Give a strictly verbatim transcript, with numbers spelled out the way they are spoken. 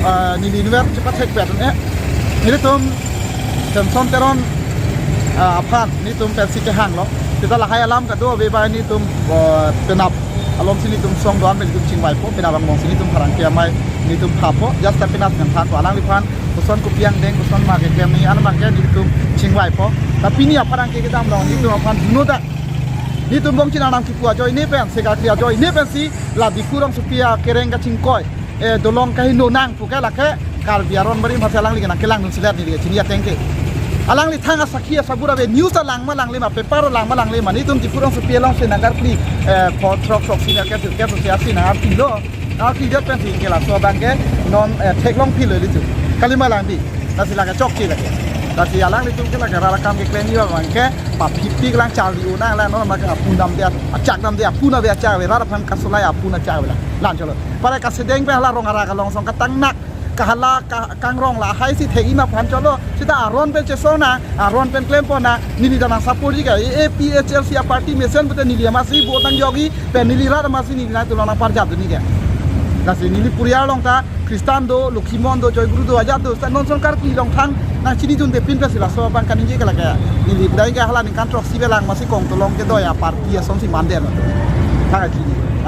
Ah, neli inutvet chepathek pet un-e. Nelitum Samson Teron, ah, aphan nelitum pensi kehanglo. Seta lahai alam kado ave bai nelitum, ah, penap alongsi nelitum song do-an pen nelitum chingvaipo, penap angbongsi nelitum pherangke amei nelitum phapo, just penap nangthanpo. Alangliphan koson kopi angdeng, koson ma keklem nangji an ma ke nelitum chingvaipo. Ta pini apherangke kedam along nelitum aphan duno dak nelitum bongchin anam kipu ajoine pen, sekarkli ajoine pensi la Diphu rongsopi akereng kachingkoi, eh, dolong kaheno nang pu ke lake Karbi aron barim hase alangli ke nangkelangdun silet neli ke chini ateng ke. Alangli thang asakhi asabur ave, news ta lang ma langle ma, paper lang ma langle ma, nelitum Diphu rongsopi alongsi nangkarkli, eh, pho throk throksi nangkep kep si asi nang arti lo. Nang arti jot pensi ke laso abang ke non, eh, theklong philo ilitum. Kalima lang di. Lasi lake chokche lake. Lasi alanglitum ke lake rat akam keklem yo abang ke paphipik lang charli unang lang non ma ke apu namde, achak namde, apu nave achak ave, rat aphan kasolai apu na achak ave lang. Lang cholo. Pare kasedeng pen hala rong arak along song katang nak, kahala ka-, kangrong lahai si thek-i ma aphan cholo. Seta aron pen chesong nang, aron pen klempon nang, neli ta nang support ji ke, A P H L C a-party mesen pute neli amatsi vote nangjokji, pen neli rat amatsi neli nangtum along nangparjap dunji ke. Lasi neli puriar along ta Christian do, Lokhimon do, Joyguru do, ajat do, seta non sorkar kelong thang nangchinidunde pin pensi laso abang kaningje ke lake. Neli pudai ke hala ningkan throksi velang amatsi kongtolong kedoi a-party asonsi mande no. Thang kachini.